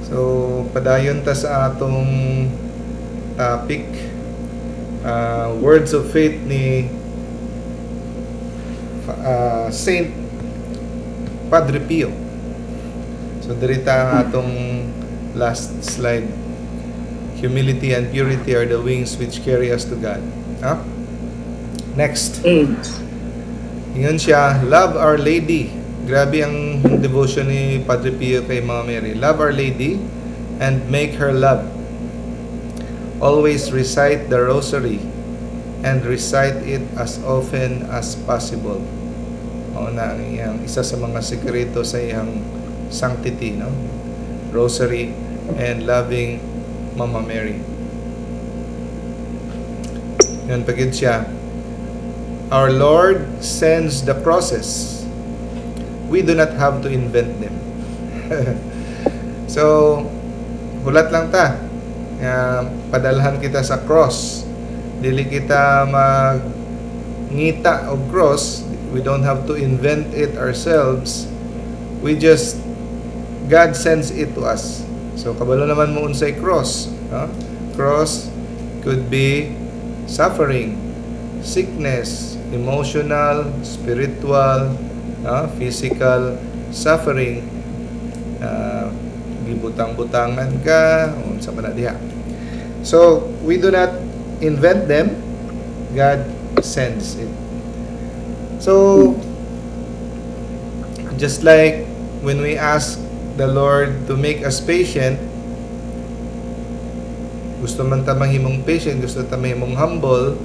So, padayon ta sa atong topic, words of faith ni Saint Padre Pio. So, diri ta ang atong last slide. Humility and purity are the wings which carry us to God. Ha? Next. Ingon siya, "Love Our Lady." Grabe ang devotion ni Padre Pio kay Mama Mary. "Love Our Lady and make her love. Always recite the rosary and recite it as often as possible." Mao na ang iyang isa sa mga sekreto sa iyang sanctity, no? Rosary and loving Mama Mary. Yan pa gyud siya. "Our Lord sends the crosses. We do not have to invent them." So, hulat lang ta nga padalhan kita sa cross. Dili kita mag ngita og cross. We don't have to invent it ourselves. We just God sends it to us. So kabalo naman mo unsay cross, no? Cross could be suffering, sickness, emotional, spiritual, no? Physical suffering, gibutang-butangan ka, unsa man na diha. So, we do not invent them, God sends it. So, just like when we ask the Lord to make us patient, gusto man ta mahimong patient, gusto ta mahimong humble,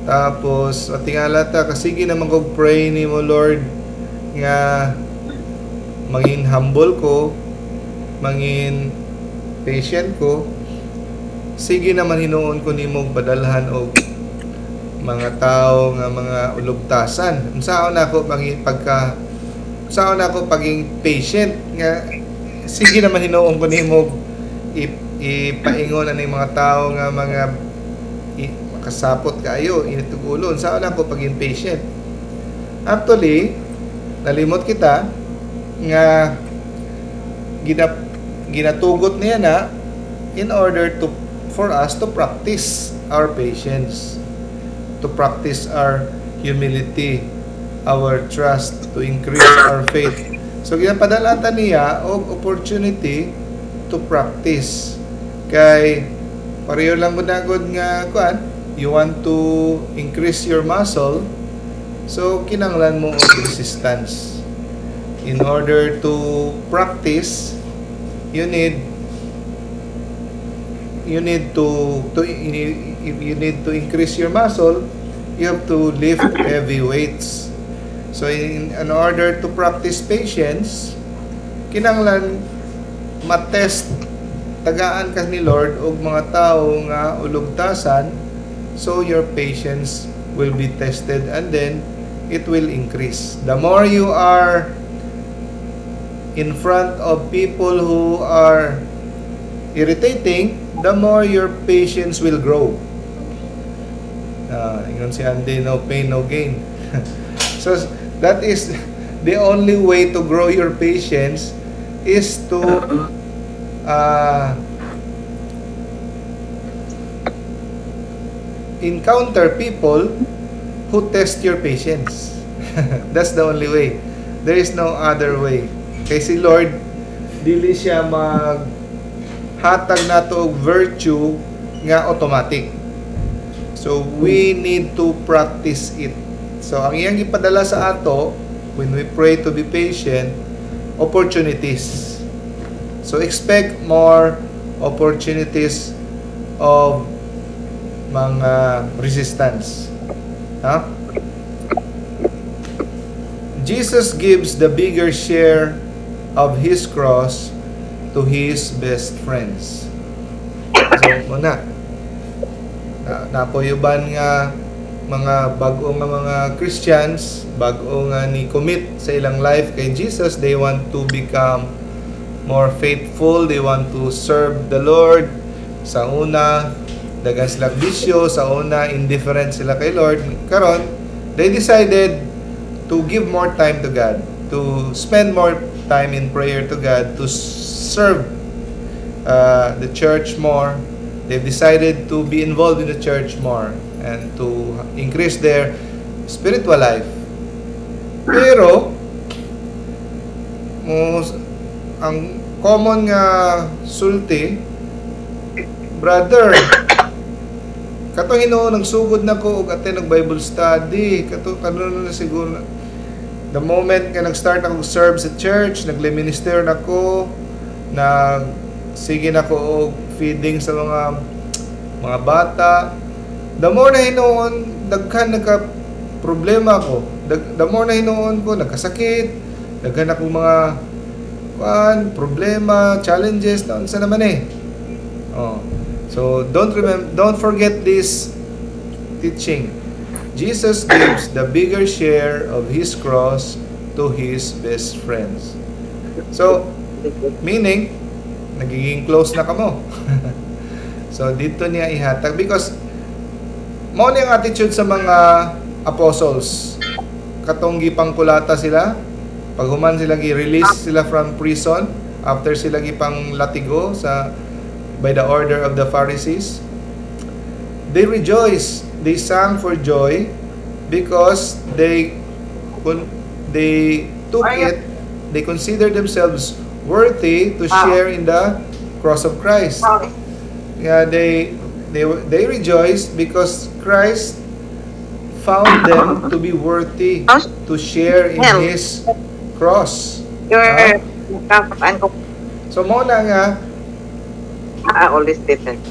tapos tingala ta, kasige naman kog pray nimo, Lord, nga mangin humble ko, mangin patient ko, sige naman hinuon ko nimo padalhan og mga tao nga mga ulugtasan. Unsaon nako pagi pagka unsaon nako paging patient nga sige naman hinuon ko nimo ipaingon ani mga tao nga mga makasapot kaayo, init og ulo? Unsaon nako paging patient? Actually, nalimot kita nga ginatugot niya na in order to for us to practice our patience, to practice our humility, our trust, to increase our faith. So ginapadala ta niya og opportunity to practice. Kay pareho lang gud na gud nga kuan, you want to increase your muscle, so kinanglan mo og resistance. In order to practice, you need to if you need to increase your muscle, you have to lift heavy weights. So in order to practice patience, kinanglan matest, tagaan ka ni Lord og mga tao nga ulugtasan, so your patience will be tested and then it will increase. The more you are in front of people who are irritating, the more your patience will grow. Ingon si Andy, "No pain, no gain." So that is the only way to grow your patience is to encounter people who test your patience. That's the only way. There is no other way. Kay si Lord, dili siya mag hatag nato og virtue nga automatic. So we need to practice it. So ang iyang gipadala sa ato when we pray to be patient, opportunities. So expect more opportunities of mga resistance. Ha? "Jesus gives the bigger share of his cross to his best friends." So, muna. Naa poy uban nga mga bag-o nga mga Christians, bag-o nga ni commit sa ilang life kay Jesus, they want to become more faithful, they want to serve the Lord. Sa una, daghan sila bisyo, sa una, indifferent sila kay Lord. Karon, they decided to give more time to God, to spend more time in prayer to God, to serve the church more. They've decided to be involved in the church more and to increase their spiritual life. Pero mo ang common nga sulti, "Brother, kato hinuon nagsugod na ko og attend og Bible study, kato kanon na siguro, the moment nga nag-start ako serve sa church, nag-minister na ko, nag sige na ko og feeding sa mga bata, the more na hinuon daghan nagka problema ko. The more na hinuon ko nagkasakit, daghan akong mga kuan, problema, challenges na unsa naman eh." Oh. So don't forget this teaching. Jesus gives the bigger share of his cross to his best friends. So, meaning, nagiging close na kamo. So, dito niya ihatag because mao ni ang attitude sa mga apostles. Katong gipangkulata sila, pag human sila gi-release sila from prison, after sila gipang latigo sa by the order of the Pharisees, they rejoice. They sang for joy because they took it, they considered themselves worthy to share in the cross of Christ. Yeah, they rejoiced because Christ found them to be worthy to share in His cross. Your Ah. ko So mao na nga always different.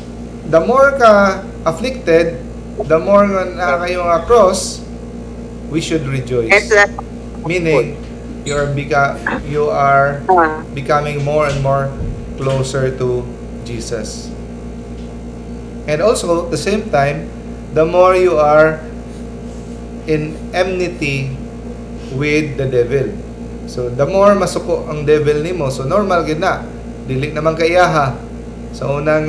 The more ka afflicted, the more nga naa kayo nga cross, we should rejoice. It's Meaning, you are becoming more and more closer to Jesus. And also, at the same time, the more you are in enmity with the devil. So, the more masuko ang devil nimo, so normal gid na. Dili naman kay iyaha. Sa unang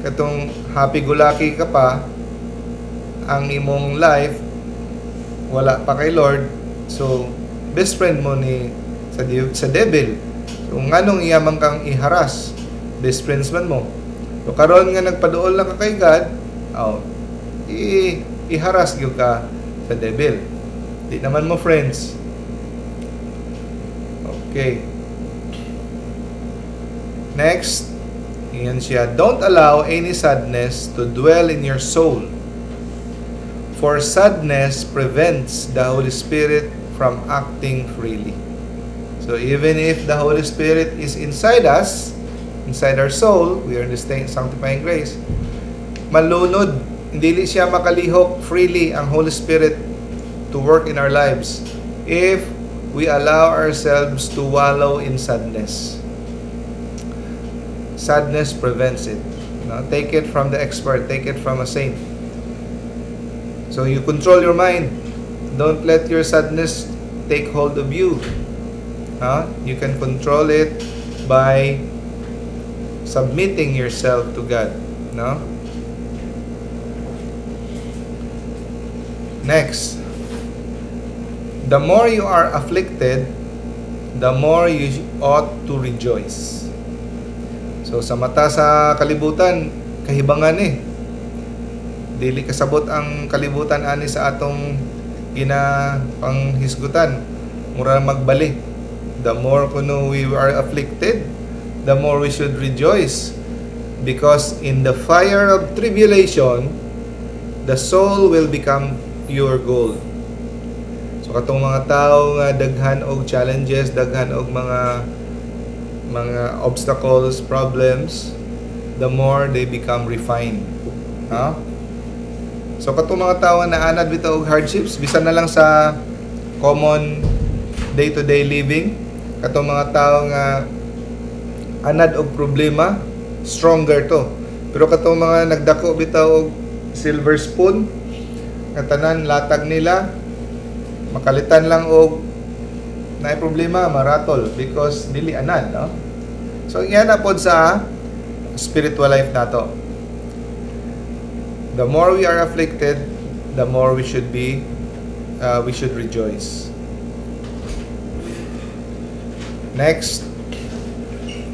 katong happy-go-lucky ka pa, ang imong life wala pa kay Lord. So, best friend mo ni sa devil. So, nganong iya man kang iharas? Best friends man mo. So, karon nga nagpaduol na ka kay God, oh, iharas gyud ka sa devil. Di naman mo friends. Okay. Next, yan siya. "Don't allow any sadness to dwell in your soul. For sadness prevents the Holy Spirit from acting freely." So even if the Holy Spirit is inside us, inside our soul, we are in the state sanctifying grace, malunod, hindi siya makalihok freely ang Holy Spirit to work in our lives if we allow ourselves to wallow in sadness. Sadness prevents it. No? Take it from the expert, take it from a saint. So you control your mind. Don't let your sadness take hold of you. Huh? You can control it by submitting yourself to God. No? Next, the more you are afflicted, the more you ought to rejoice. So sa mata sa kalibutan, kahibangan eh. Dili kasabot ang kalibutan ani sa atong ginapanghisgutan. Mura magbali. The more kuno we are afflicted, the more we should rejoice. Because in the fire of tribulation, the soul will become pure gold. So katong mga tao nga daghan og challenges, daghan og mga obstacles, problems, the more they become refined. Ha? So katong mga tao nga naanad bitaw og hardships, bisan na lang sa common day-to-day living, katong mga tao nga anad og problema, stronger to. Pero katong mga nagdako bitaw og silver spoon, nga tanan latag nila, makalitan lang og naay problema, maratol because dili anad, no? So yan na pod sa spiritual life nato. The more we are afflicted, the more we should rejoice. Next,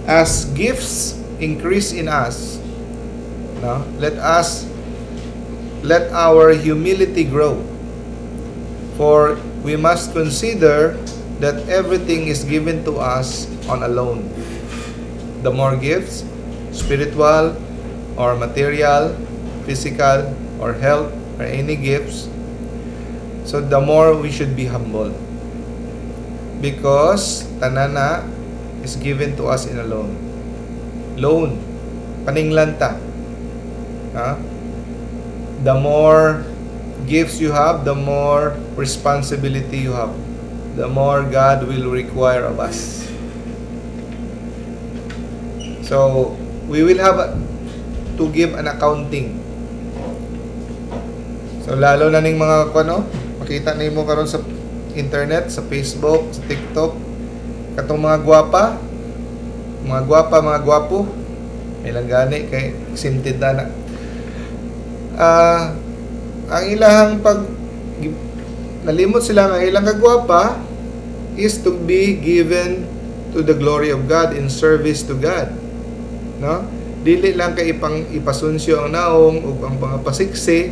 as gifts increase in us, no? Let us let our humility grow. For we must consider that everything is given to us on a loan. The more gifts, spiritual or material, physical or health or any gifts, so the more we should be humble. Because tanan na is given to us in a loan. Loan. Paninglan ta. Ha? The more gifts you have, the more responsibility you have. The more God will require of us. So, we will have to give an accounting. So, lalo na ning mga kuno, makita nimo karon sa internet, sa Facebook, sa TikTok, katong mga gwapa, mga gwapa, mga gwapo, may lang gani kay exempted na na. Ang ilahang pag nalimot sila nga ilang kagwapa is to be given to the glory of God, in service to God. No? Dili lang kay ipang ipasunsyo ang naong ug ang mga pasiksi,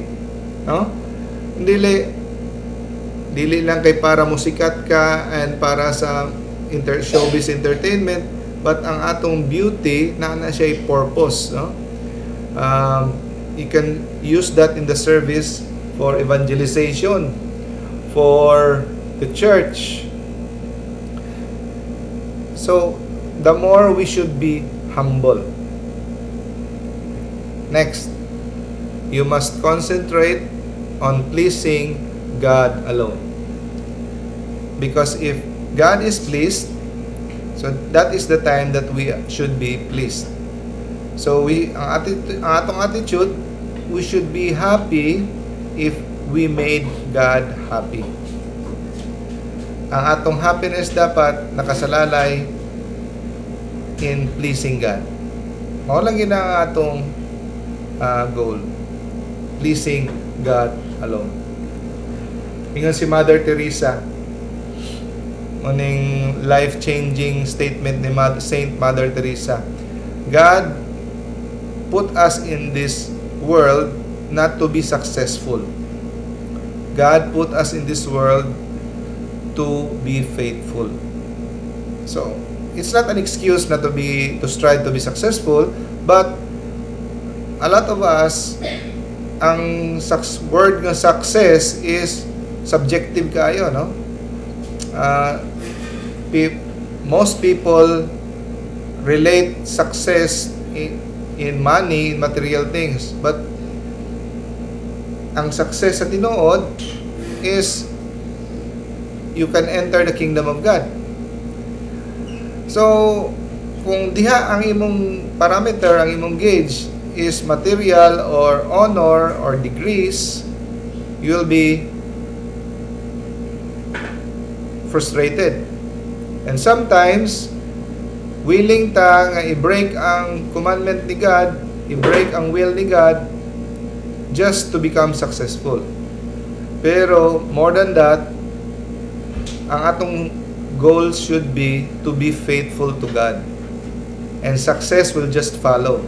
no? Dili lang kay para musikat ka and para sa showbiz entertainment, but ang atong beauty na na siya purpose, no? You can use that in the service for evangelization, for the church. So, the more we should be humble. Next, you must concentrate on pleasing God alone. Because if God is pleased, so that is the time that we should be pleased. So we ang atong attitude, we should be happy if we made God happy. Ang atong happiness dapat nakasalalay in pleasing God. Mao lang gyud ang atong goal. Pleasing God alone. Ingon si Mother Teresa, muning life-changing statement ni Saint Mother Teresa: "God put us in this world not to be successful. God put us in this world to be faithful." So, it's not an excuse not to strive to be successful, but a lot of us, ang word nga success is subjective kaayo, no? Most people relate success in money, in material things. But ang success sa tinuod is you can enter the kingdom of God. So, kung diha ang imong parameter, ang imong gauge is material or honor or degrees, you will be frustrated. And sometimes, willing ta nga i-break ang commandment ni God, i-break ang will ni God just to become successful. Pero more than that, ang atong goal should be to be faithful to God. And success will just follow.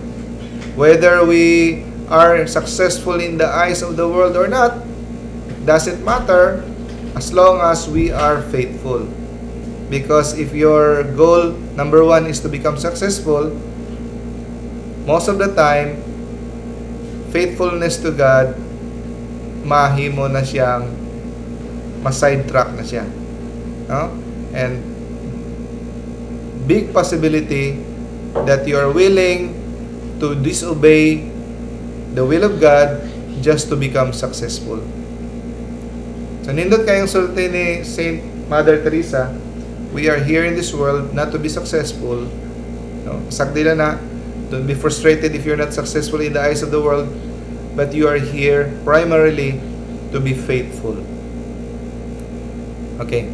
Whether we are successful in the eyes of the world or not, doesn't matter as long as we are faithful. Because if your goal number one is to become successful, most of the time, faithfulness to God, mahimo na siyang ma-sidetrack na siya. No? And big possibility that you are willing to disobey the will of God just to become successful. So nindot kaayong sulti ni Saint Mother Teresa, we are here in this world not to be successful. No? Sakdi na na, don't be frustrated if you're not successful in the eyes of the world, but you are here primarily to be faithful. Okay.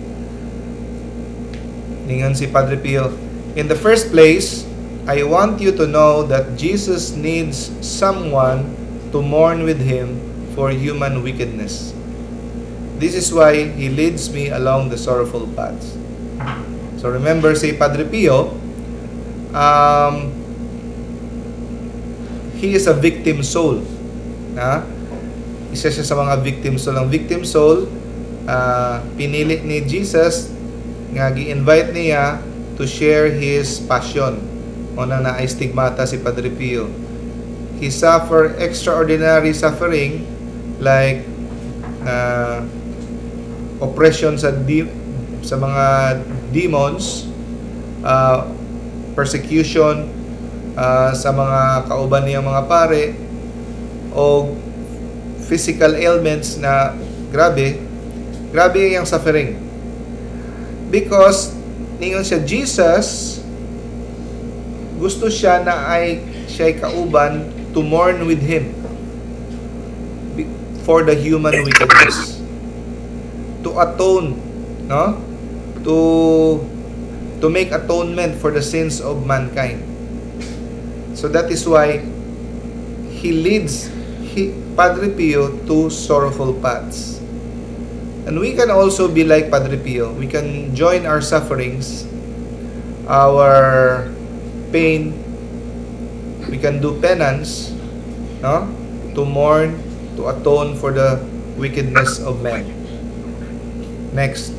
Ningon si Padre Pio, "In the first place, I want you to know that Jesus needs someone to mourn with him for human wickedness. This is why he leads me along the sorrowful paths." So remember si Padre Pio, He is a victim soul. Na? Isa siya sa mga victim soul. Ang victim soul, pinili ni Jesus nga gi-invite niya to share his passion. O na naay stigmata si Padre Pio. He suffer extraordinary suffering like oppression sa mga demons, persecution sa mga kauban niyang mga pare o physical ailments na grabe, grabe yung suffering. Because ningon siya, Jesus gusto siya na ay siya'y kauban to mourn with him for the human wickedness. To atone, no? To make atonement for the sins of mankind. So that is why he leads Padre Pio to sorrowful paths. And we can also be like Padre Pio. We can join our sufferings, our pain. We can do penance, no? To mourn, to atone for the wickedness of men. Next.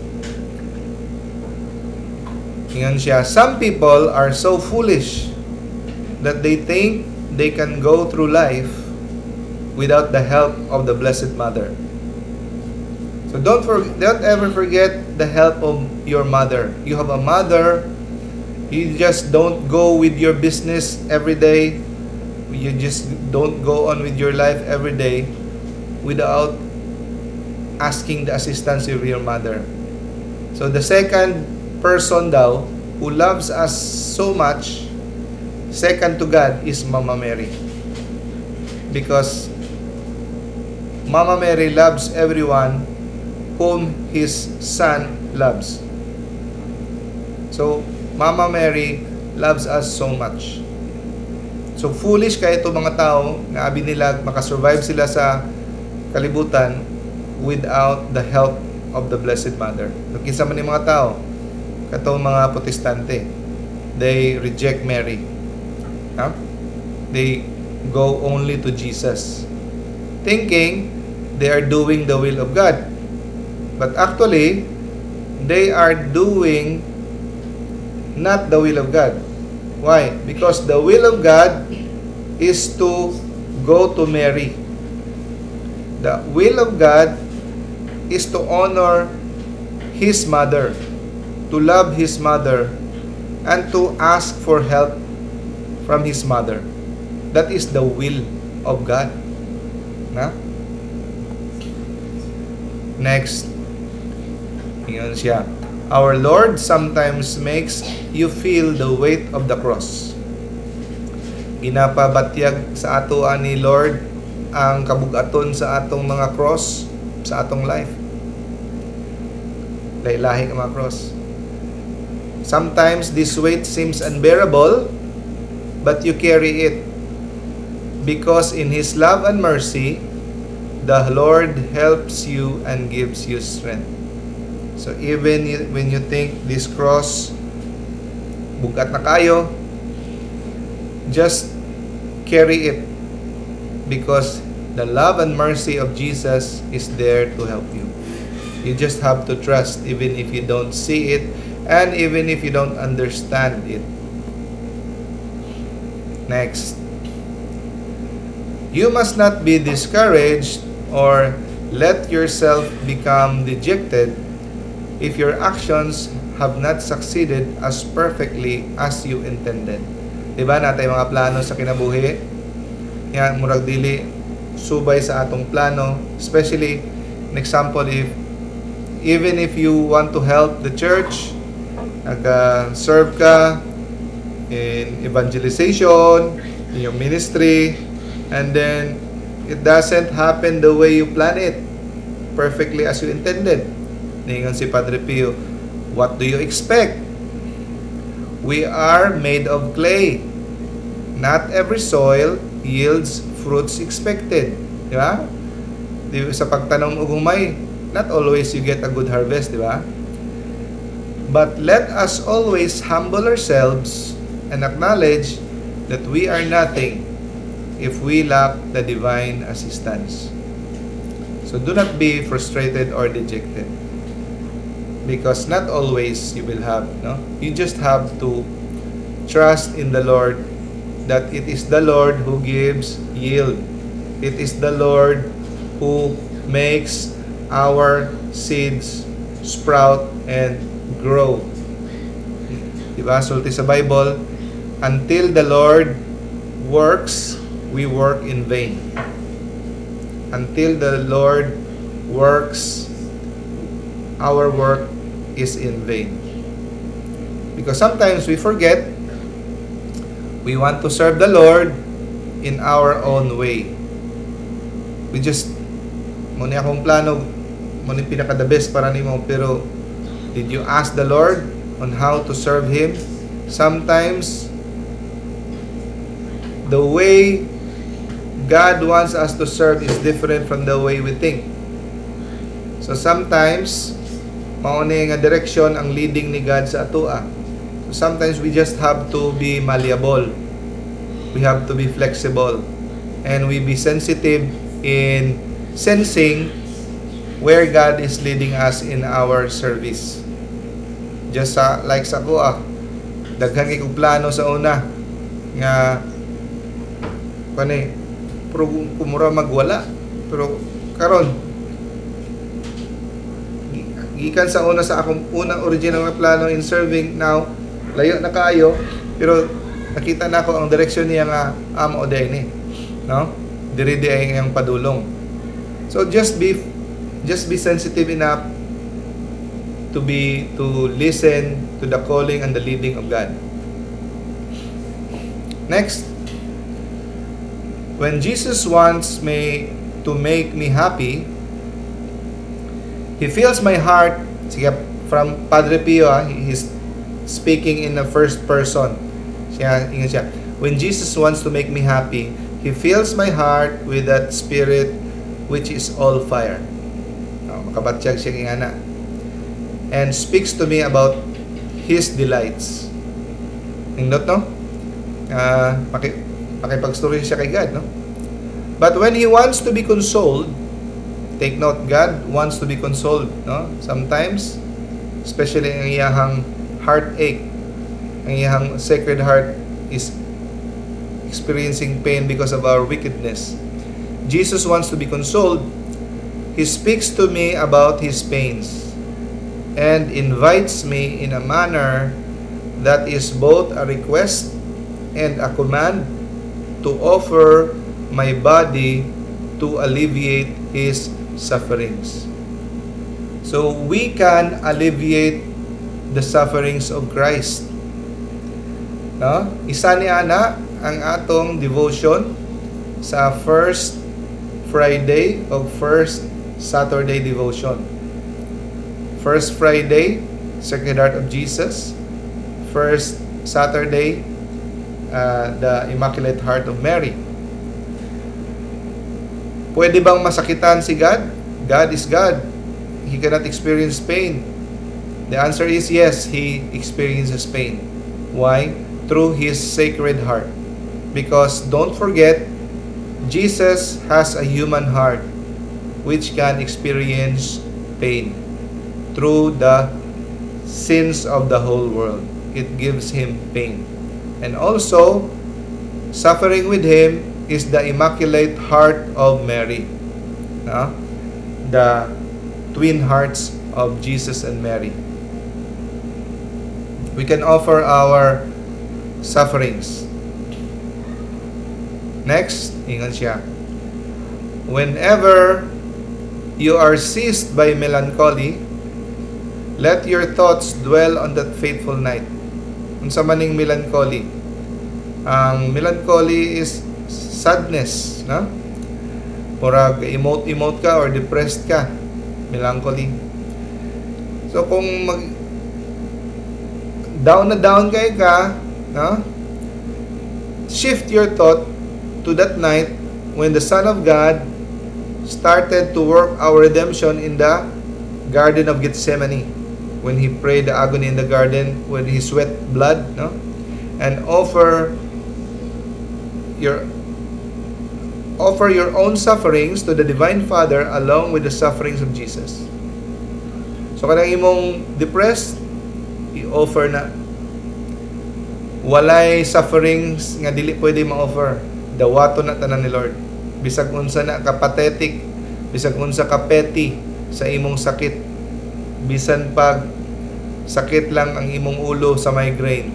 Ingon siya, "Some people are so foolish that they think they can go through life without the help of the Blessed Mother." So don't ever forget the help of your mother. You have a mother. You just don't go with your business every day. You just don't go on with your life every day without asking the assistance of your mother. So the second person daw who loves us so much, second to God, is Mama Mary. Because Mama Mary loves everyone whom His Son loves. So, Mama Mary loves us so much. So, foolish kaayo itong mga tao na abi nila makasurvive sila sa kalibutan without the help of the Blessed Mother. So, kinsa man yung mga tao? Katong mga Protestante. They reject Mary. Huh? They go only to Jesus, thinking they are doing the will of God. But actually, they are doing not the will of God. Why? Because the will of God is to go to Mary. The will of God is to honor His mother, to love His mother, and to ask for help from His mother. That is the will of God. Na? Next, ingon siya, "Our Lord sometimes makes you feel the weight of the cross." Ginapabatyag sa ato ni Lord ang kabugaton sa atong mga cross sa atong life. Lahi-lahi ang mga cross. "Sometimes this weight seems unbearable, but you carry it because in His love and mercy, the Lord helps you and gives you strength. So even when you think this cross bugat na kaayo, just carry it because the love and mercy of Jesus is there to help you. You just have to trust even if you don't see it and even if you don't understand it. Next. "You must not be discouraged or let yourself become dejected if your actions have not succeeded as perfectly as you intended." Diba naa tay mga plano sa kinabuhi? Yan, murag dili subay sa atong plano. Especially, an example, if even if you want to help the church, nag-serve ka in evangelization, in your ministry, and then it doesn't happen the way you plan it, perfectly as you intended. Ningon si Padre Pio, "What do you expect? We are made of clay. Not every soil yields fruits expected." Di ba? Di, sa pagtanom og humay, not always you get a good harvest, di ba? "But let us always humble ourselves and acknowledge that we are nothing. if we lack the divine assistance. So do not be frustrated or dejected. Because not always you will have, no? You just have to trust in the Lord that it is the Lord who gives yield. It is the Lord who makes our seeds sprout and grow. Diba? Sulti sa Bible, until the Lord works, we work in vain. Until the Lord works, our work is in vain. Because sometimes we forget we want to serve the Lord in our own way. We just, mao ni akong plano, mao ni pinaka the best para nimo, pero did you ask the Lord on how to serve Him? Sometimes, the way God wants us to serve is different from the way we think. So sometimes, mao ni nga direction ang leading ni God sa atoa. So sometimes we just have to be malleable. We have to be flexible. And we be sensitive in sensing where God is leading us in our service. Just sa like sa akoa, daghan kay kog plano sa una nga kani, pero kumura magwala, pero karon, gikan sa una, sa akong unang original nga plano in serving, now layo na kaayo, pero nakita na ako ang direksyon niya nga amo o ni, no, diri di ay ang padulong. So just be sensitive enough to listen to the calling and the leading of God. Next, when Jesus wants me to make me happy, He fills my heart. Sige, from Padre Pio, he's speaking in the first person. Siya, ingon siya, when Jesus wants to make me happy, He fills my heart with that spirit which is all fire. Oh, makabatyag siya ingana. And speaks to me about His delights. Nindot, no? Makipag-story siya kay God, no? But when He wants to be consoled, take note, God wants to be consoled, no? Sometimes, especially ang iyahang heartache, ang iyahang Sacred Heart is experiencing pain because of our wickedness. Jesus wants to be consoled. He speaks to me about His pains and invites me in a manner that is both a request and a command to offer my body to alleviate His sufferings. So we can alleviate the sufferings of Christ. No? Isa ni ana ang atong devotion sa first Friday o first Saturday devotion. First Friday, Sacred Heart of Jesus. First Saturday, the Immaculate Heart of Mary. Pwede bang masakitan si God? God is God. He cannot experience pain. The answer is yes, He experiences pain. Why? Through His Sacred Heart. Because don't forget, Jesus has a human heart which can experience pain through the sins of the whole world. It gives Him pain. And also, suffering with Him is the Immaculate Heart of Mary. No? The twin hearts of Jesus and Mary. We can offer our sufferings. Next, ingon siya. Whenever you are seized by melancholy, let your thoughts dwell on that fateful night. Unsa man ning melancholy? Ang melancholy is sadness, no? Murag emote-emote ka or depressed ka. Melancholy. So kung mag down na down kay ka, no? Shift your thought to that night when the Son of God started to work our redemption in the Garden of Gethsemane, when He prayed the agony in the garden, when He sweat blood, no? And offer your Offer your own sufferings to the Divine Father along with the sufferings of Jesus. So kanang imong depressed, i-offer na. Walay sufferings nga dili pwede ma-offer. Dawato na tanan ni Lord. Bisag unsa na ka pathetic, bisag unsa ka petty sa imong sakit, bisan pag sakit lang ang imong ulo sa migraine,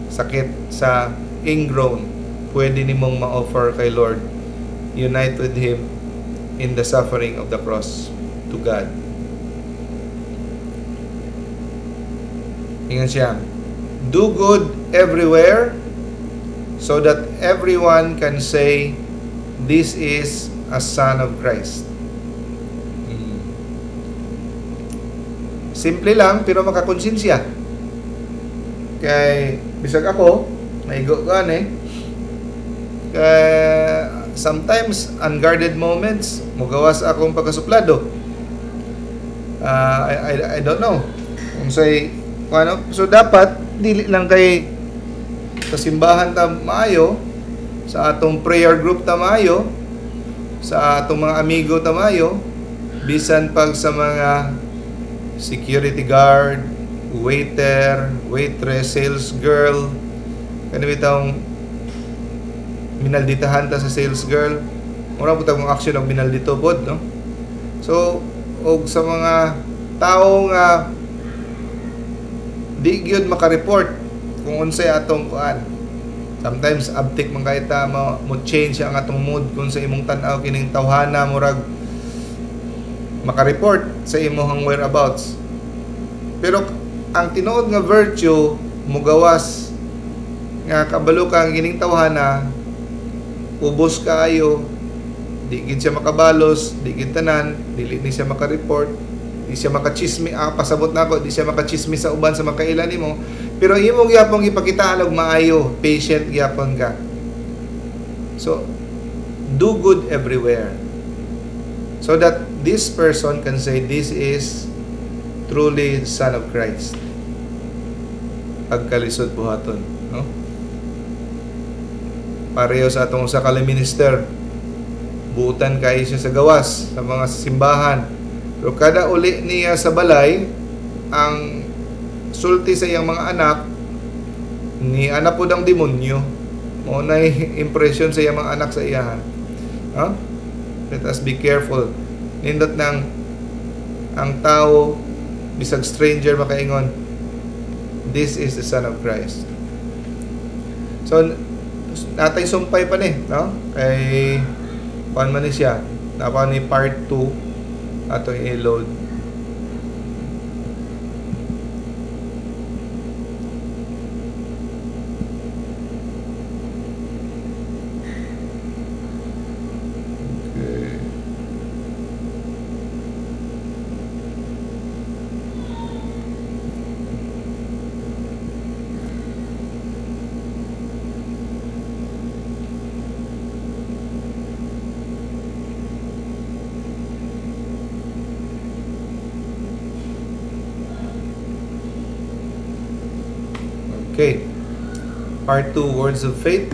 sakit sa ingrown, pwede nimong ma-offer kay Lord. Unite with Him in the suffering of the cross to God. Ingon siya, "Do good everywhere so that everyone can say, 'This is a son of Christ.'" Simple lang pero makakonsensya. Kay bisag ako, maigo ko ani. Kay sometimes unguarded moments mugawas akong pagkasuplado. I don't know kung say ano. So dapat dili lang kay sa simbahan ta maayo, sa atong prayer group ta maayo, sa atong mga amigo ta maayo, bisan pag sa mga security guard, waiter, waitress, sales girl, kani bitawng minalditahan ta sa sales girl, mura po tagong action og minaldito pod, no? So, og sa mga tao nga di gyud maka-report kung unsay atong kuan. Sometimes abtik man kay ta mo change ang atong mood kung sa imong tan-aw kining tawhana murag maka-report sa imong whereabouts. Pero ang tinuod nga virtue mugawas nga kabalo ka ang kining tawhana ubos kaayo, di gid siya makabalos, di gid tanan, dili ni siya maka-report, di siya makachismi, pasabot nako, di siya makachismi sa uban sa makaila nimo, pero imong gyapon gipakitaan og maayo, patient gyapon ka. So do good everywhere so that this person can say, "This is truly the Son of Christ." Pagkalisod buhaton, no? Pareho sa atong sa minister, buutan kayo siya sa gawas, sa mga simbahan. Pero kada uli niya sa balay, ang sulti sa iyang mga anak, ni anak po ang demonyo. Mao na impression sa iyang mga anak sa iyahan. Huh? Let us be careful. Nindot ng ang tao, bisag stranger, makaingon, "This is the Son of Christ." So, natay sumpay pa ni, no? Kay, kuan man ni siya, napa ni part 2, ato i-load. Okay. Okay. Part 2, Words of Faith.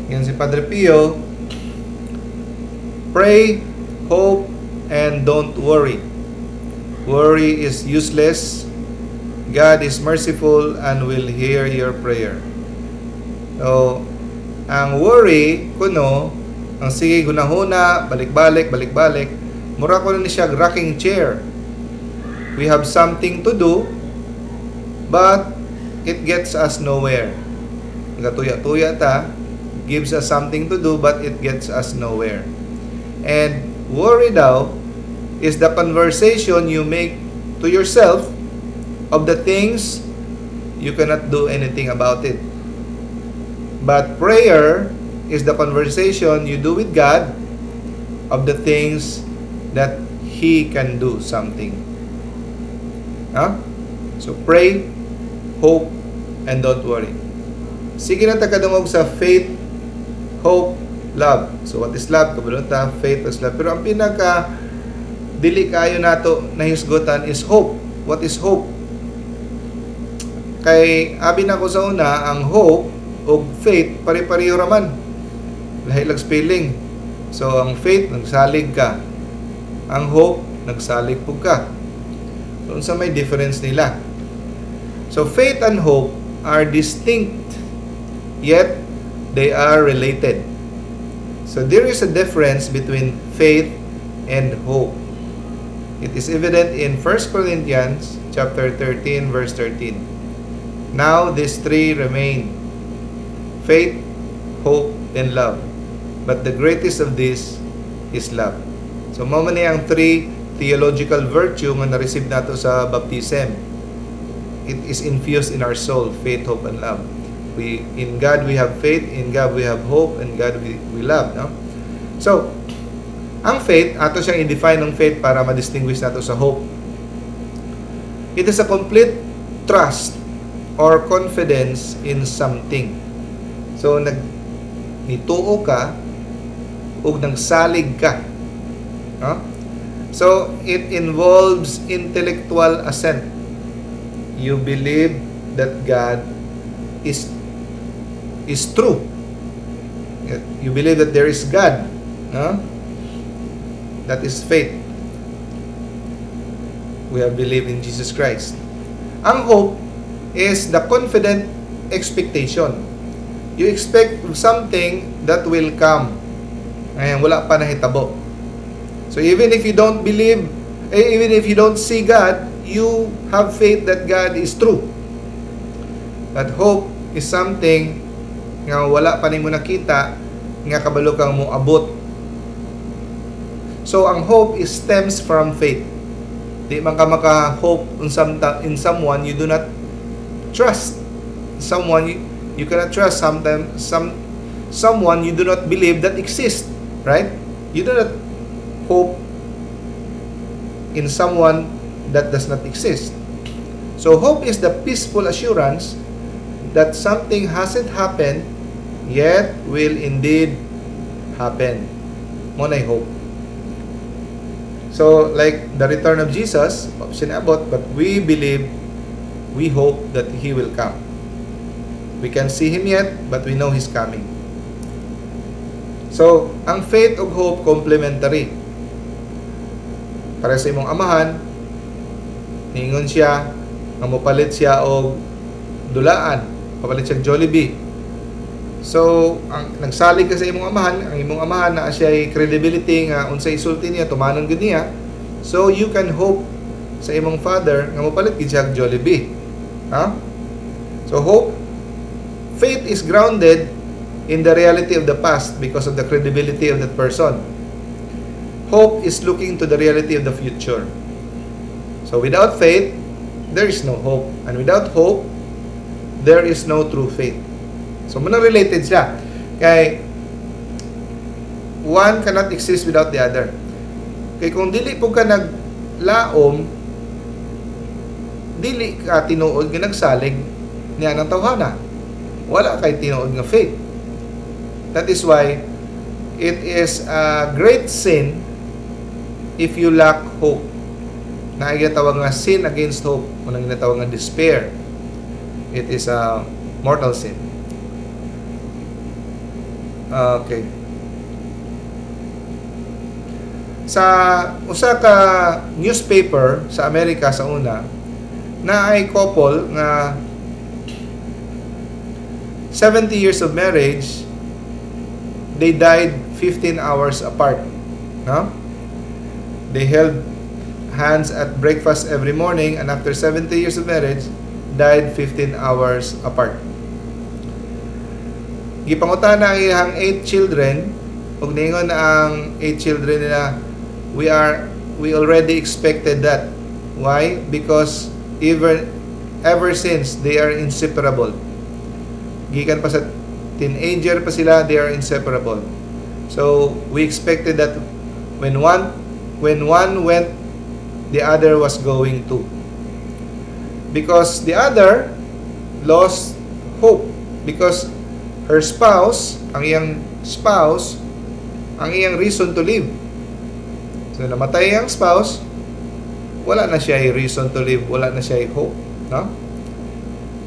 Yan si Padre Pio. "Pray, hope, and don't worry. Worry is useless. God is merciful and will hear your prayer." So, ang worry, kuno, ang sige gunahuna, balik-balik, balik-balik, mura ko ni siya rocking chair. We have something to do, but it gets us nowhere. Nagatuya-tuya ta, gives us something to do, but it gets us nowhere. And worry daw is the conversation you make to yourself of the things you cannot do anything about it. But prayer is the conversation you do with God of the things that He can do something. Huh? So pray, hope, and don't worry. Sige na ta kadungog sa faith, hope, love. So what is love? Kabalo ta, faith is love. Pero ang pinaka dili kayo nato nahisgutan is hope. What is hope? Kay abi na ko sa una, ang hope ug faith pare-pareho raman. Lahi lang spelling. So ang faith, nagsalig ka. Ang hope, nagsalig pud ka. So unsa may difference nila? So faith and hope are distinct, yet they are related. So there is a difference between faith and hope. It is evident in 1 Corinthians chapter 13 verse 13. "Now these three remain: faith, hope, and love. But the greatest of these is love." So mao man ni ang three theological virtue nga na-receive nato sa baptism. It is infused in our soul: faith, hope, and love. We in God we have faith, in God we have hope, and God we love, no? So, ang faith, ato siyang i-define ng faith para ma-distinguish nato sa hope. It is a complete trust or confidence in something. So, nag nituo ka ug nagsalig ka. No? So, it involves intellectual assent. You believe that God is true. You believe that there is God. No? That is faith. We have believed in Jesus Christ. Ang hope is the confident expectation. You expect something that will come. Ngayon, wala pa nahitabo. So even if you don't believe, even if you don't see God, you have faith that God is true. But hope is something nga wala pa nimo nakita nga kabalo kang moabot. So ang hope is stems from faith. Di man ka maka-hope in someone you do not trust. Someone you cannot trust, sometimes someone you do not believe that exists, right? You do not hope in someone that does not exist. So hope is the peaceful assurance that something hasn't happened yet will indeed happen. Mao na hope. So like the return of Jesus, sinabot, but we believe, we hope that He will come. We can't see Him yet, but we know He's coming. So, ang faith ug hope, complementary. Para sa imong amahan, ningon siya nga mopalit siya og dulaan, papalit siya og Jollibee. So, ang nagsalig ka sa imong amahan, ang imong amahan naa siya credibility nga unsay isulti niya, tumanon gud niya. So, you can hope sa imong father nga mopalit gid siya og Jollibee. Ha? So, hope, faith is grounded in the reality of the past because of the credibility of that person. Hope is looking to the reality of the future. So without faith, there is no hope. And without hope, there is no true faith. So mao related siya. Kay one cannot exist without the other. Kay kung dili po ka naglaom, dili ka tinuod nga nagsalig niya ng tawhana. Wala kay tinuod nga faith. That is why it is a great sin if you lack hope. Na ginatawag nga sin against hope, unang ginatawag nga despair. It is a mortal sin. Okay. Sa usa ka newspaper sa Amerika sa una, naay couple nga 70 years of marriage, they died 15 hours apart. No? They held hands at breakfast every morning and after 70 years of marriage, died 15 hours apart. Gipangutana ang iyang 8 children ug ningon ang 8 children nila, We already expected that." Why? Because even ever since, they are inseparable. Gikan pa sa teenager pa sila, they are inseparable. So we expected that when one went, the other was going to. Because the other lost hope because her spouse, ang iyang spouse, ang iyang reason to live. So namatay ang spouse, wala na siya reason to live, wala na siya hope, no?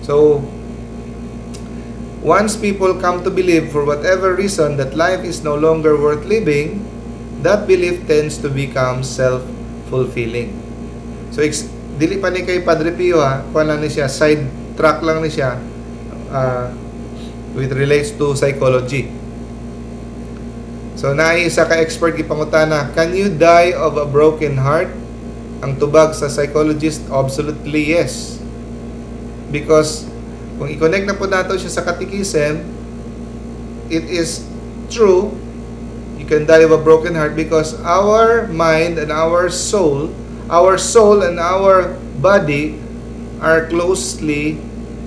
So Once people come to believe, for whatever reason, that life is no longer worth living, that belief tends to become self-fulfilling. So, dili pa ni kay Padre Pio ha, kuan lang ni siya, side track lang ni siya, with relates to psychology. So, naay isa ka expert, gipangutana, "Can you die of a broken heart?" Ang tubag sa psychologist, "Absolutely yes." Because kung i-connect na pud nato siya sa catechism, it is true, you can die of a broken heart because our mind and our soul and our body are closely,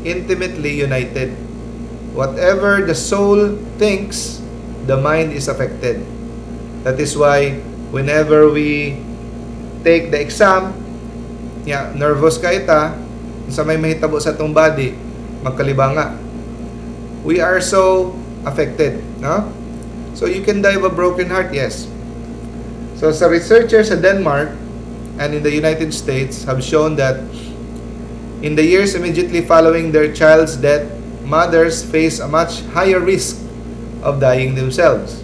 intimately united. Whatever the soul thinks, the mind is affected. That is why whenever we take the exam, yeah, nervous ka ita, sa may mahitabo sa atong body, magkalibanga. We are so affected, no? So you can die of a broken heart, yes. So sa researchers sa Denmark and in the United States have shown that in the years immediately following their child's death, mothers face a much higher risk of dying themselves.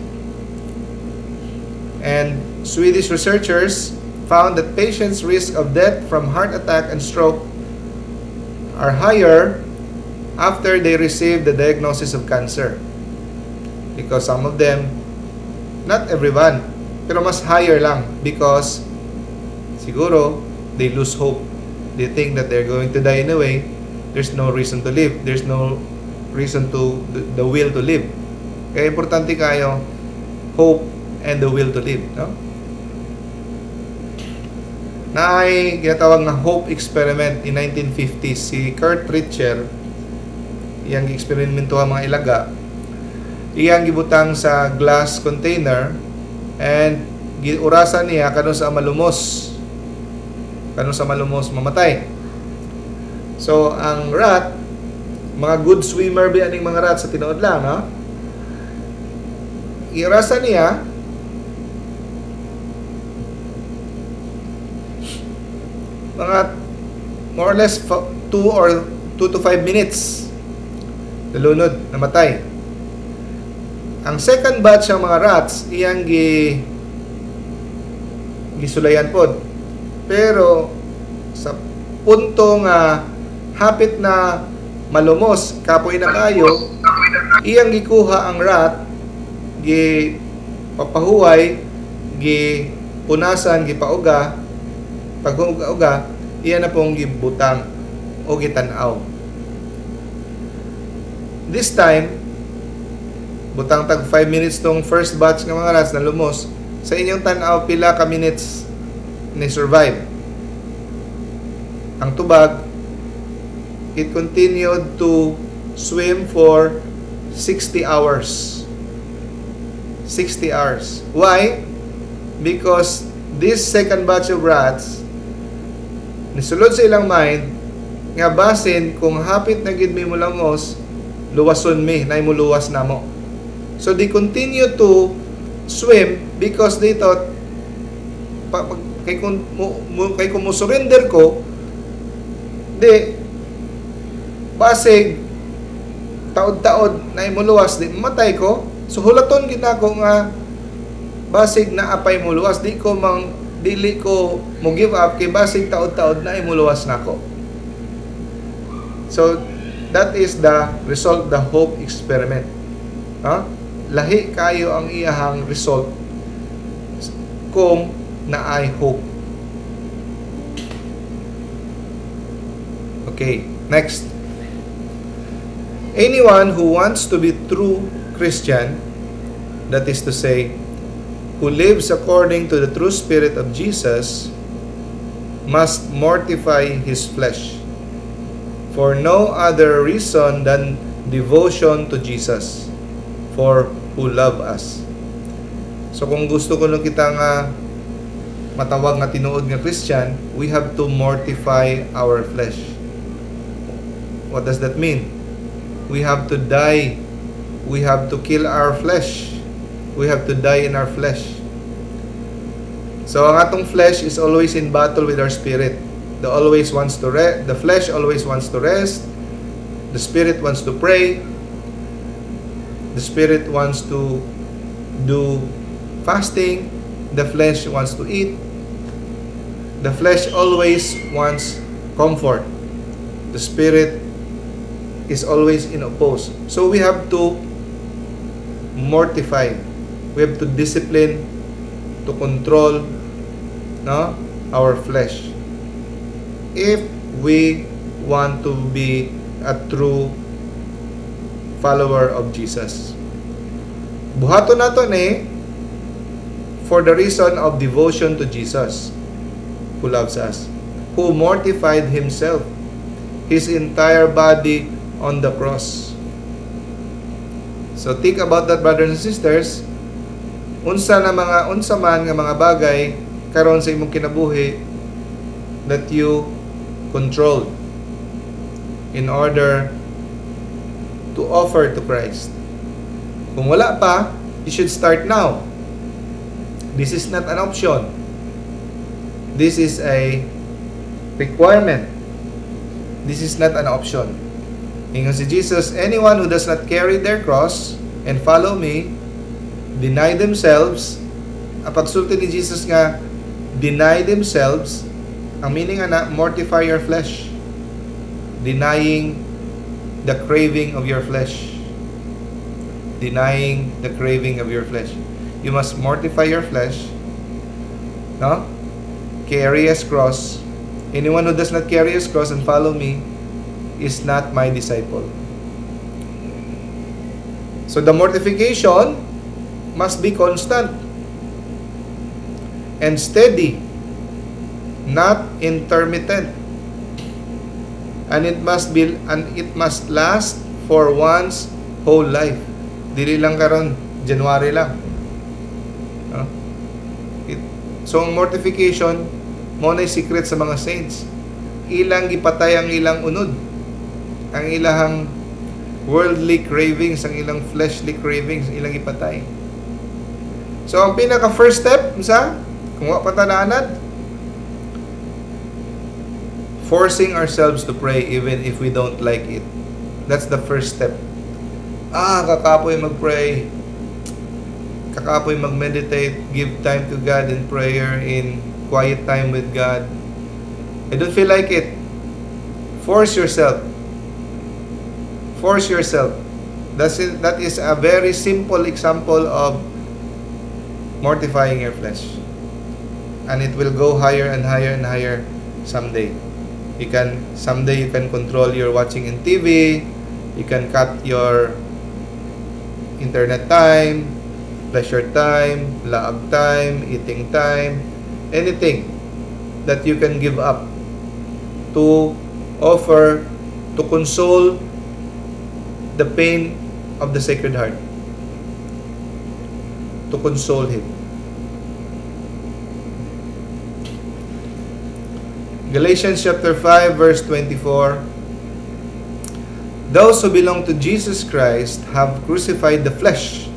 And Swedish researchers found that patients' risk of death from heart attack and stroke are higher after they receive the diagnosis of cancer. Because some of them, not everyone, pero mas higher lang because siguro they lose hope. They think that they're going to die anyway. There's no reason to live. There's no reason to the will to live. Kaya importante kayo hope and the will to live, no? Naay ginatawag nga hope experiment in 1950s. Si Kurt Richter, iyang gi-eksperimento ang mga ilaga. Iyang gibutang sa glass container and giurasan niya kanus-a malumos. Kanus-a malumos, mamatay. So, ang rat, mga good swimmer ba aning mga rat sa tinuod lang, no? Iurasan niya, mga more or less 2 or 2 to 5 minutes, nalunod, namatay. Ang second batch ng mga rats, iyang gisulayan pod. Pero sa punto nga hapit na malumos, kapoy na kayo, iyang gikuha ang rat, gi papahuway, gi punasan, gipauga, pag-uga, iya na pong gibutang o gitan-aw. This time, butang tag 5 minutes tong first batch ng mga rats na lumos, sa inyong tan-aw, pila ka minutes ni survive? Ang tubag, it continued to swim for 60 hours. 60 hours. Why? Because this second batch of rats, nisulod sa ilang mind, nga basin kung hapit na gid mi mulamos, luwason mi, nay muluwas namo. So they continue to swim because they thought, kay kung mo surrender ko, di basig taod-taod na muluwas, di mamatay ko. So hulaton gid nako nga basig na apay muluwas, di ko mang dili ko mo give up kay basig taod-taod na muluwas nako. So that is the result, the hope experiment, ha? Lahi kayo ang iyahang result kung naay hope. Okay, next. Anyone who wants to be true Christian, that is to say, who lives according to the true spirit of Jesus, must mortify his flesh for no other reason than devotion to Jesus, for who love us. So kung gusto kuno kita nga matawag nga tinuod nga Christian, we have to mortify our flesh. What does that mean? We have to die. We have to kill our flesh. We have to die in our flesh. So ang atong flesh is always in battle with our spirit. The flesh always wants to rest. The spirit wants to pray. The spirit wants to do fasting, the flesh wants to eat. The flesh always wants comfort. The spirit is always in oppose. So we have to mortify. We have to discipline to control, no, our flesh, if we want to be a true follower of Jesus. Buhaton nato ni for the reason of devotion to Jesus who loves us, who mortified himself, his entire body on the cross. So think about that, brothers and sisters. Unsa man nga mga bagay karon sa imong kinabuhi that you control in order to offer to Christ? Kung wala pa, you should start now. This is not an option. This is a requirement. This is not an option. Ingon si Jesus, "Anyone who does not carry their cross and follow me, deny themselves." Ang pagsulti ni Jesus nga, "deny themselves," ang meaning ana, mortify your flesh. Denying the craving of your flesh. Denying the craving of your flesh. You must mortify your flesh. No? Carry his cross. "Anyone who does not carry his cross and follow me is not my disciple." So the mortification must be constant and steady, not intermittent. And it must last for one's whole life. Dili lang karon January lang. No? So ang mortification mao na secret sa mga saints. Ilang gipatay ang ilang unod. Ang ilahang worldly cravings, ang ilang fleshly cravings, ilang gipatay. So ang pinaka first step sa kung wa pa ta naanad, forcing ourselves to pray even if we don't like it. That's the first step. Ah, kakapoy mag-pray. Kakapoy mag-meditate, give time to God in prayer, in quiet time with God. I don't feel like it. Force yourself. Force yourself. That's it. That is a very simple example of mortifying your flesh. And it will go higher and higher and higher someday. You can someday you can control your watching in TV, you can cut your internet time, pleasure time, laag time, eating time, anything that you can give up to offer, to console the pain of the Sacred Heart. To console him. Galatians chapter 5 verse 24. Those who belong to Jesus Christ have crucified the flesh.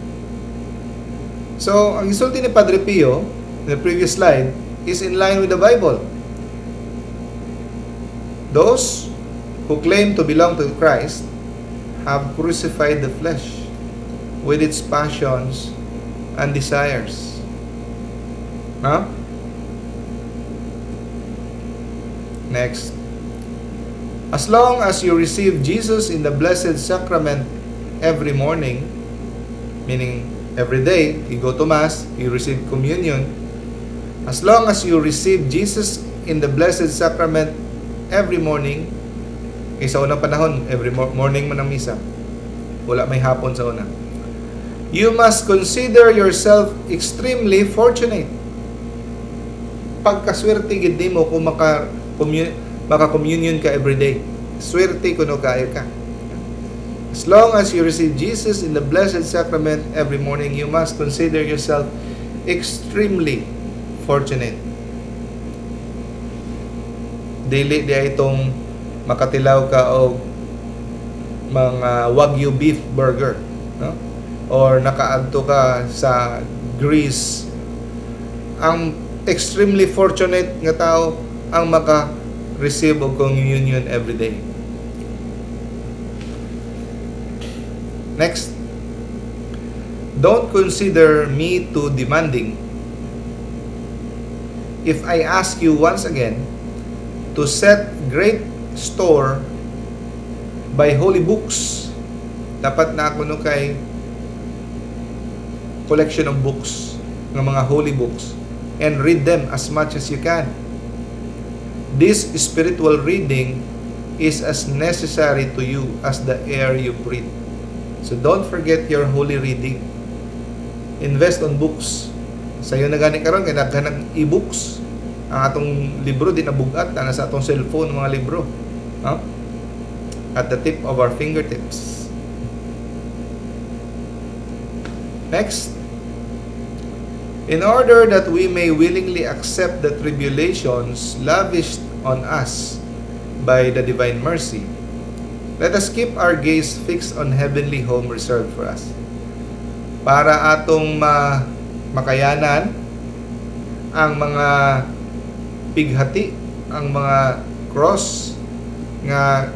So, ang isulti ni Padre Pio in the previous slide is in line with the Bible. Those who claim to belong to Christ have crucified the flesh with its passions and desires. Huh? Next. As long as you receive Jesus in the Blessed Sacrament every morning, meaning every day, you go to Mass, you receive communion. As long as you receive Jesus in the Blessed Sacrament every morning, eh, sa unang panahon, every morning man ang misa. Wala may hapon sa una. You must consider yourself extremely fortunate. Pagkaswerte gid nimo kung maka-communion ka every day. Swerte kuno kaayo ka. As long as you receive Jesus in the Blessed Sacrament every morning, you must consider yourself extremely fortunate. Dili di ay itong makatilaw ka og mga Wagyu beef burger, no? Or nakaadto ka sa Greece. Ang extremely fortunate nga tao ang maka-receive og communion every day. Next. Don't consider me too demanding if I ask you once again to set great store by holy books. Dapat naa kuno kay collection of books, ng mga holy books, and read them as much as you can. This spiritual reading is as necessary to you as the air you breathe. So don't forget your holy reading. Invest on books. Sayo na gani karon kay daghan ng e-books. Ang atong libro di na bugat, na sa atong cellphone mga libro. No? At the tip of our fingertips. Next, in order that we may willingly accept the tribulations lavished on us by the divine mercy, let us keep our gaze fixed on heavenly home reserved for us. Para atong makayanan ang mga pighati, ang mga cross nga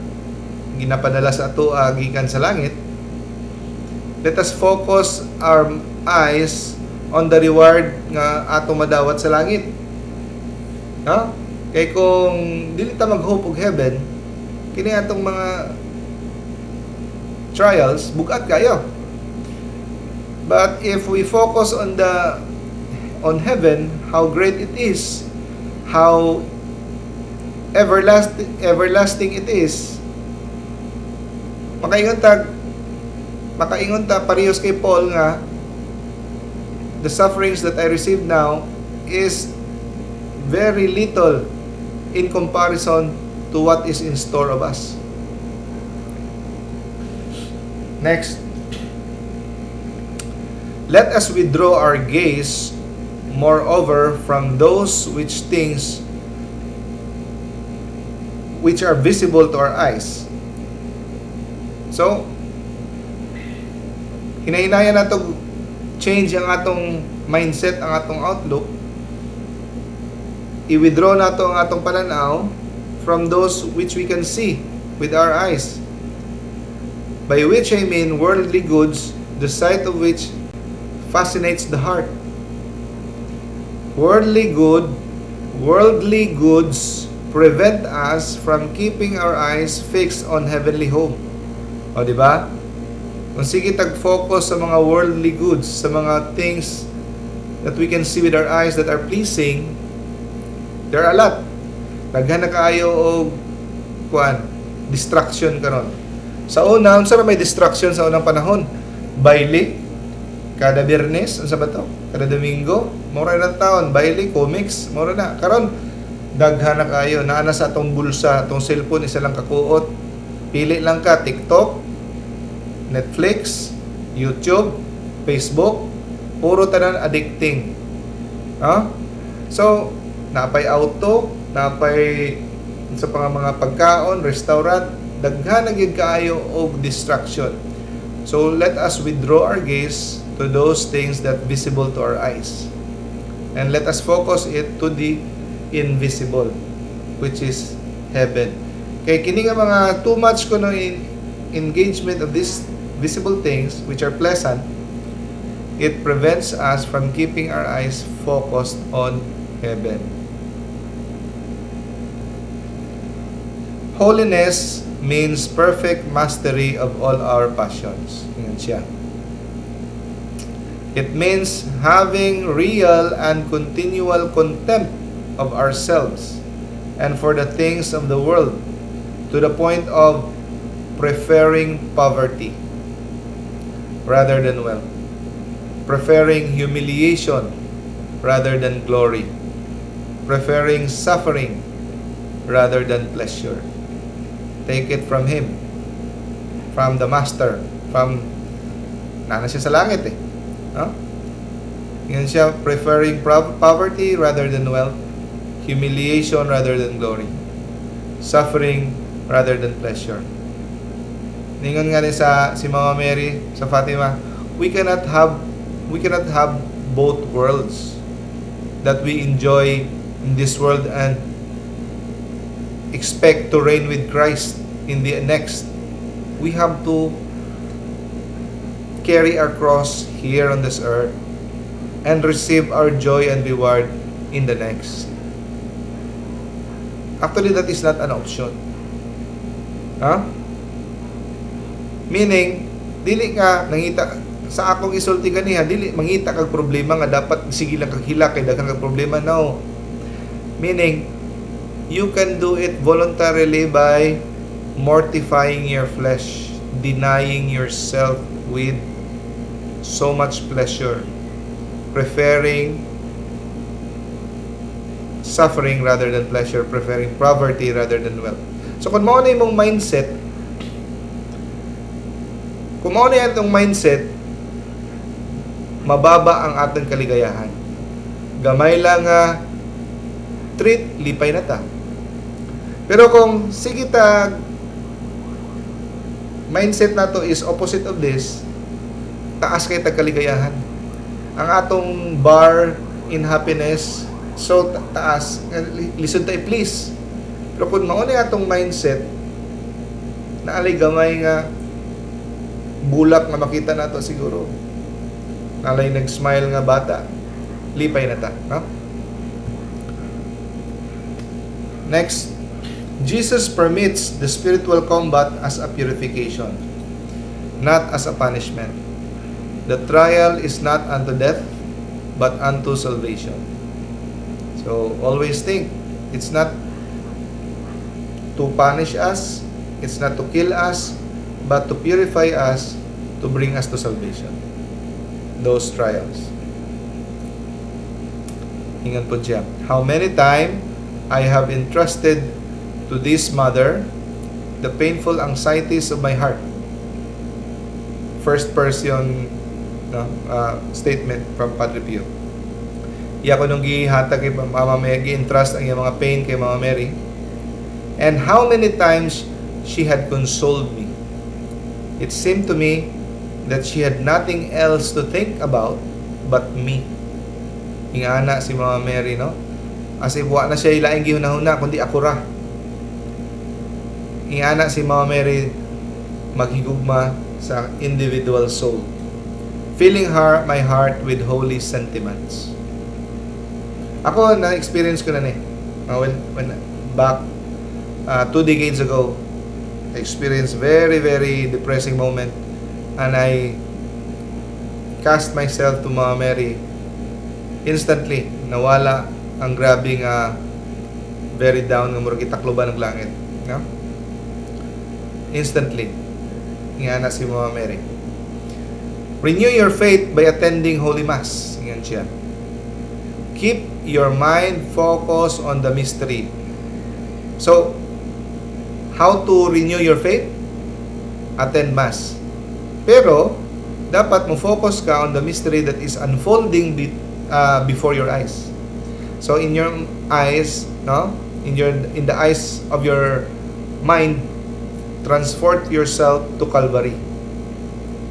ginapadala sa ato gikan sa langit, let us focus our eyes on the reward nga atong madawat sa langit. No? Kay kung dili ta mag-hope og heaven, kini atong mga trials bugat kayo. But if we focus on heaven, how great it is, how everlasting it is, makaingon ta parehas kay Paul nga the sufferings that I receive now is very little in comparison to what is in store of us. Next, let us withdraw our gaze, moreover, from those which things which are visible to our eyes. So, hinahinayan nato change ang atong mindset, ang atong outlook. I-withdraw nato ang atong pananaw from those which we can see with our eyes. By which I mean worldly goods, the sight of which fascinates the heart. Worldly goods prevent us from keeping our eyes fixed on heavenly home. O, di ba? Kung sige tag-focus sa mga worldly goods, sa mga things that we can see with our eyes that are pleasing, there are a lot. Daghan na kaayo og kuan, distraction karon. Sa una, unsa ra may distraction sa unang panahon? Baile, kada Biyernes, unsa ba to? Kada Domingo, mura na taon, baile, comics, mura na. Karon, daghan na kaayo, naa na sa atong bulsa, atong cellphone, isa lang kakuot. Pili lang ka, TikTok, Netflix, YouTube, Facebook, puro tanan addicting. Ha? So, napay auto, napay sa pa mga pagkaon, restaurant, daghan na gyud kaayo og distraction. So let us withdraw our gaze to those things that visible to our eyes. And let us focus it to the invisible, which is heaven. Kay kini nga mga too much kuno in engagement of these visible things which are pleasant, it prevents us from keeping our eyes focused on heaven. Holiness means perfect mastery of all our passions. Yan siya. It means having real and continual contempt of ourselves and for the things of the world to the point of preferring poverty rather than wealth, preferring humiliation rather than glory, preferring suffering rather than pleasure. Take it from him, from the master, from naa na siya sa langit eh. No? Yan siya, preferring poverty rather than wealth, humiliation rather than glory, suffering rather than pleasure. Ningon nga ni sa si Mama Mary sa Fatima, we cannot have both worlds, that we enjoy in this world and expect to reign with Christ in the next. We have to carry our cross here on this earth and receive our joy and reward in the next. Actually, that is not an option. Ha? Meaning, dili ka nangita sa akong isulti ganiha, dili mangita kag problema nga dapat sige lang kag hilak kay daghan kag problema, no. Meaning, you can do it voluntarily by mortifying your flesh, denying yourself with so much pleasure, preferring suffering rather than pleasure, preferring poverty rather than wealth. So kung mao na imong mindset, kung mao na itong mindset, mababa ang atong kaligayahan. Gamay lang nga treat, lipay na ta. Pero kung sige ta mindset nato is opposite of this, taas kay tag kaligayahan. Ang atong bar in happiness so taas, lisod ta i-please. Pero kung mao na atong mindset, naalay gamay nga bulak nga makita nato siguro. Nalay nag-smile nga bata, lipay na ta, no? Next, Jesus permits the spiritual combat as a purification, not as a punishment. The trial is not unto death, but unto salvation. So always think, it's not to punish us, it's not to kill us, but to purify us, to bring us to salvation. Those trials. Ingon po siya, "How many time I have entrusted to this mother the painful anxieties of my heart." First person, no, statement from Padre Pio. Iya ko nung gihatag kay Mama Mary, gi-entrust ang iyang mga pain kay Mama Mary. "And how many times she had consoled me. It seemed to me that she had nothing else to think about but me." Ingana si Mama Mary, no? As if wa na siya laing gihuna-huna kundi ako ra. Ingana si Mama Mary maghigugma sa individual soul. "Filling her my heart with holy sentiments." Ako, na-experience ko na ni. When back 2 decades ago, I experienced very, very depressing moment and I cast myself to Mama Mary. Instantly, nawala ang grabe nga very down nga murag gitakloban ng langit. No? Instantly. Nga na si Mama Mary. "Renew your faith by attending Holy Mass." Ingon siya. "Keep your mind focused on the mystery." So, how to renew your faith? Attend Mass. Pero, dapat mo focus ka on the mystery that is unfolding before your eyes. So, in your eyes, no? In the eyes of your mind, transport yourself to Calvary.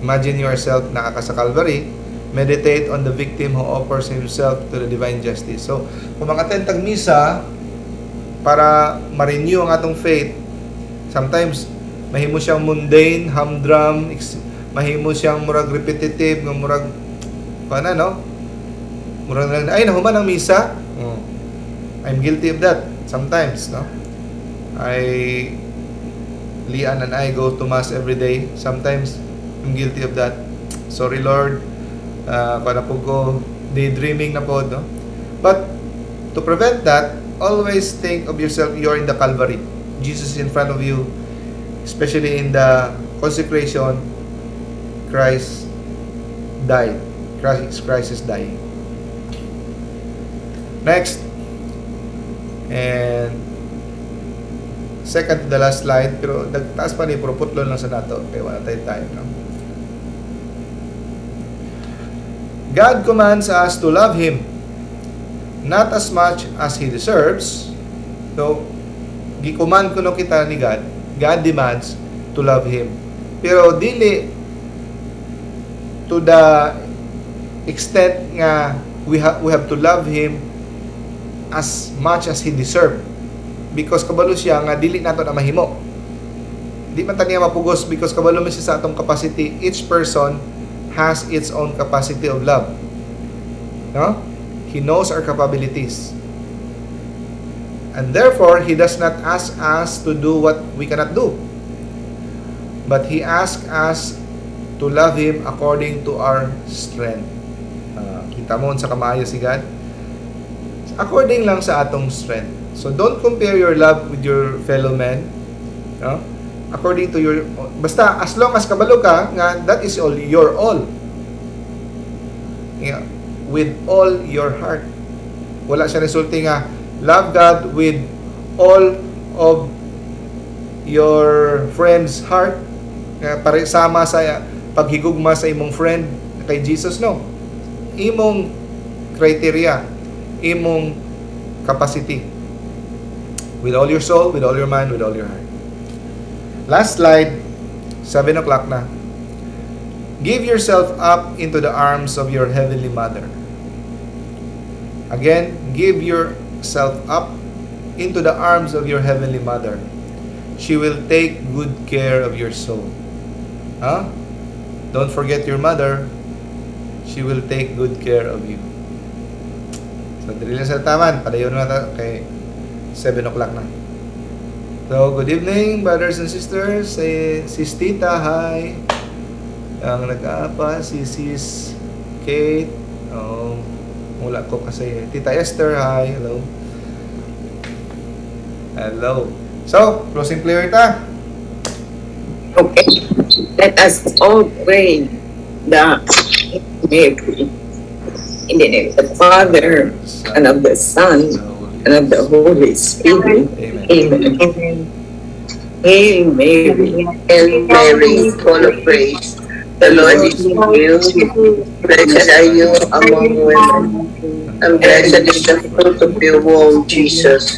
Imagine yourself naa ka sa Calvary, meditate on the victim who offers himself to the divine justice. So, kung mag-attend tag misa para ma-renew ang atong faith, sometimes mahimo siyang mundane, humdrum, mahimo siyang murag repetitive, nga murag kana, no? Murag na, ay, nahuman ang misa. Oh. I'm guilty of that sometimes, no? Lian and I go to Mass every day. Sometimes I'm guilty of that. Sorry, Lord. Para po ko daydreaming na po, no? But to prevent that, always think of yourself, you're in the Calvary. Jesus is in front of you, especially in the consecration, Christ died. Christ is dying. Next, and second to the last slide, pero nagtaas pa ni, pero putlon lang sa nato, kaya wala tayong time. No? God commands us to love Him, not as much as He deserves. So, gi-command kuno kita ni God, God demands to love Him. Pero dili to the extent nga we have to love Him as much as He deserve. Because kabalo siya nga dili nato na mahimo. Di man ta niya mapugos because kabalo man siya sa atong capacity. Each person has its own capacity of love. No? He knows our capabilities. And therefore, He does not ask us to do what we cannot do. But He asks us to love Him according to our strength. Kita mo sa kamaayo si God? According lang sa atong strength. So don't compare your love with your fellow man. No? According to your, basta as long as kabalo ka nga that is all your all. Yeah. With all your heart. Wala siya resulting nga love God with all of your friend's heart. Nga pare sama sa paghigugma sa imong friend kay Jesus, no. Imong criteria, imong capacity. With all your soul, with all your mind, with all your heart. Last slide, 7 o'clock na. Give yourself up into the arms of your Heavenly Mother. Again, give yourself up into the arms of your Heavenly Mother. She will take good care of your soul. Huh? Don't forget your mother. She will take good care of you. So, dili lang sa taman. Padayon na ta kay 7 o'clock na. So, good evening, brothers and sisters. Si Sis Tita, hi. Ang nag-aapa, si Sis Kate. Oh, mula ko kasi. Tita Esther, hi. Hello. Hello. So, closing prayer ta. Okay. Let us all pray the Mary. In the name of the Father, and of the Son, and of the Holy Spirit. Amen. Amen. Amen. Hail Mary, Hail Mary, full of grace, the Lord is with you. Blessed are you among women, and blessed is the fruit of your womb, Jesus.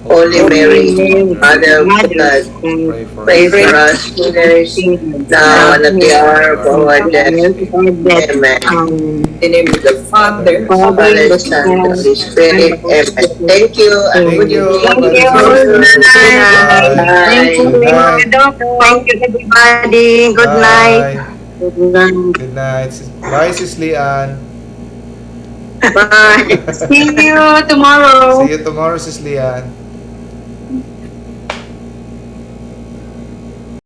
Holy Mary, Mother of God, Pray for pray us. for us sinners, now and at the hour of our death. Amen. In the name of the Father, Father, the Son, and the Holy Spirit. Amen. Thank you and Thank good you. evening. Thank you. Brothers and sisters. Bye. Thank you. Good night. Thank you, everybody. Good night. Bye. Good night. Good night. Bye, Sis Lian. Bye. See you tomorrow. See you tomorrow, Sis Lian.